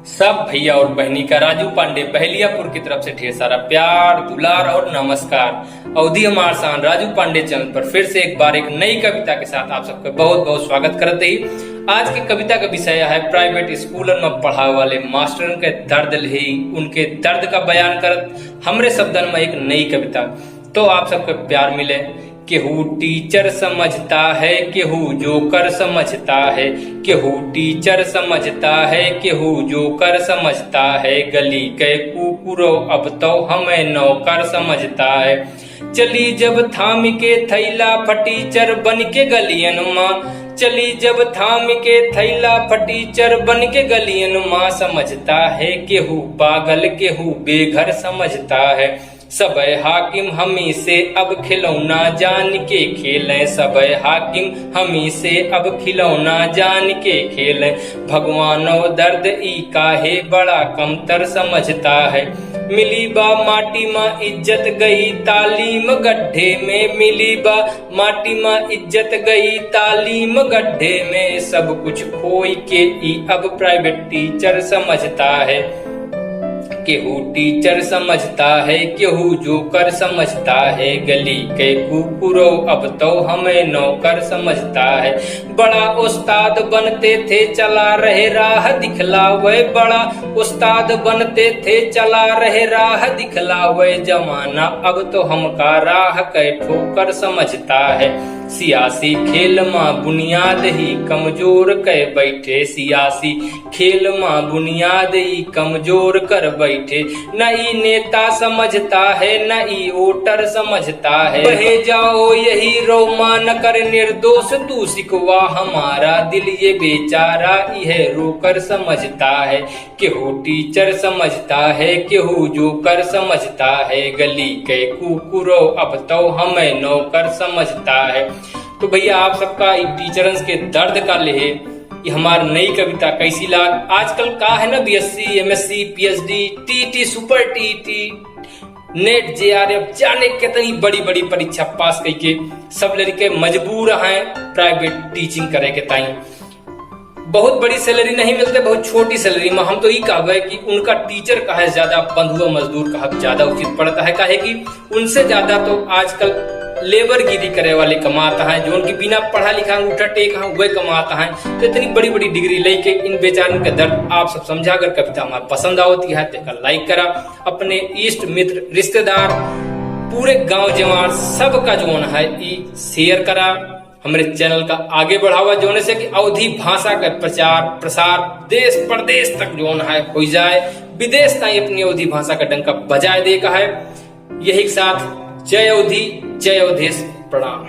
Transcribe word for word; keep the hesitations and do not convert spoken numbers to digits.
सब भैया और बहनी का राजू पांडे बहेलियापुर की तरफ से ढेर सारा प्यार, दुलार और नमस्कार। अवधी हमार शान राजू पांडे चैनल पर फिर से एक बार एक नई कविता के साथ आप सबके बहुत बहुत स्वागत करत ही। आज की कविता का विषय है प्राइवेट स्कूलन में पढ़ावे वाले मास्टरन के दर्द लेही, उनके दर्द का बयान करत हमरे शब्दन में एक नई कविता। तो आप सबके प्यार मिले। केहू टीचर समझता है, केहू जोकर समझता है, केहू टीचर समझता है, केहू जोकर समझता है। गली के कुकुरो अब तो हमें नौकर समझता है। चली जब थाम के थैला फटीचर बन के गलियन माँ, चली जब थाम के थैला फटीचर बन के गलियन माँ, समझता है केहू पागल केहू बेघर समझता है। सबे हाकिम हमी से अब खिलौना जान के खेलें, सबे हाकिम हमी से अब खिलौना जान के खेलें। भगवानो दर्द ई काहे बड़ा कमतर समझता है। मिली बा माटी मा इज्जत गई तालीम गड्ढे में, मिली बा माटी मा इज्जत गई तालीम गड्ढे में। सब कुछ खोई के ई अब प्राइवेट टीचर समझता है। केहू टीचर समझता है, केहू जोकर समझता है। गली के कुकुरो अब तो हमें नौकर समझता है। बड़ा उस्ताद बनते थे चला रहे राह दिखलावे, बड़ा उस्ताद बनते थे चला रहे राह दिखलावे। जमाना अब तो हमका राह के ठोकर समझता है। सियासी खेल मा बुनियाद ही कमजोर के बैठे, सियासी खेल मा बुनियाद ई कमजोर कर बैठे। न ई नेता समझता है, न ई वोटर समझता है। बहे जाओ यही रो मा न कर निर्दोष तू शिकवा, हमारा दिल ये बेचारा इहे रोकर समझता है। केहू टीचर समझता है, केहू जोकर समझता है। गली के कुकुरो अब तो हमें नौकर समझता है। तो भैया, आप सबका ई टीचरन के दर्द का लेहे, ये हमार नई कविता कैसी लाग। आजकल का है ना, बीएससी, एमएससी, पीएचडी, टीटी, सुपर टीटी, नेट, जेआरएफ, जाने कितनी बड़ी बड़ी परीक्षा पास करके सब लड़के मजबूर हैं प्राइवेट टीचिंग करे के ताई। बहुत बड़ी सैलरी नहीं मिलते, बहुत छोटी सैलरी में। हम तो ई कहबे कि उनका टीचर कहे ज्यादा, बंधुआ मजदूर कहा ज्यादा उचित पड़ता है, काहे कि उनसे ज्यादा तो आजकल लेबरगिरी करे वाले कमात हैं, जो उनकी बिना पढ़ा लिखा अंगूठा टेक हैं, वह कमात हैं। तो इतनी बड़ी बड़ी डिग्री लेके इन बेचारन के दर्द आप सब समझा। अगर कविता हमार पसंद आवती है तो एकर लाइक करा, अपने इष्ट मित्र रिश्तेदार पूरे गांव जवार सबका जोन है ई शेयर करा, हमरे चैनल का आगे बढ़ावा, जोने से कि अवधी भाषा का प्रचार प्रसार देश प्रदेश तक जोन है हो जाए, विदेश ताई अपनी अवधी भाषा का डंका बजाए दे का है। यही के साथ जय अवधी, जय अवधेश, प्रणाम।